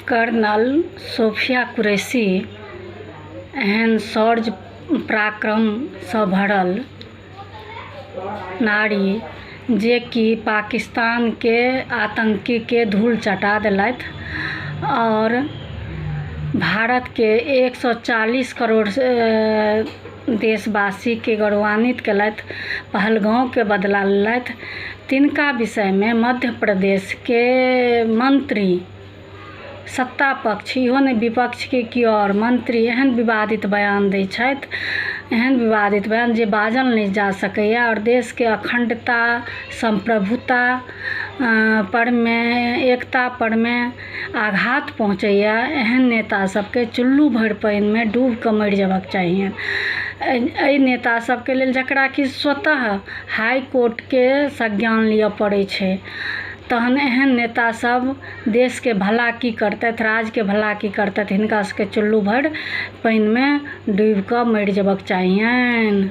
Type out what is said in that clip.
Colonel Sophia Qureshi एहन शौर्य पराक्रमसँ भरल नारी जेकि पाकिस्तानके आतङ्कीके धूल चटा देलथि आओर भारतके 140 करोड़ देशवासीके गौरवान्वित कयलथि, पहलगाँवके बदला लेलथि, तिनका विषयमे मध्य प्रदेशके मन्त्री, सत्ता पक्ष, इहो नहि विपक्षके केओ आओर मन्त्री एहन विवादित बयान दै छथि, एहन विवादित बयान जे बाजल नहि जा सकैए आओर देशके अखण्डता, सम्प्रभुता परमे, एकता परमे आघात पहुँचैए। एहन नेता सबके चुल्लू भरि पानिमे डूबि कऽ मरि जेबाक चाहियनि एहि नेता सबके लेल, जकरा कि स्वतः हाई कोर्टके संज्ञान लिअ पड़ै छै। तहन एहन नेता सब देशके भला की करतथि, राज्यके भला की करतथि? हिनका सबके चुल्लू भरि पानिमे डूबि कऽ मरि जेबाक चाहियनि।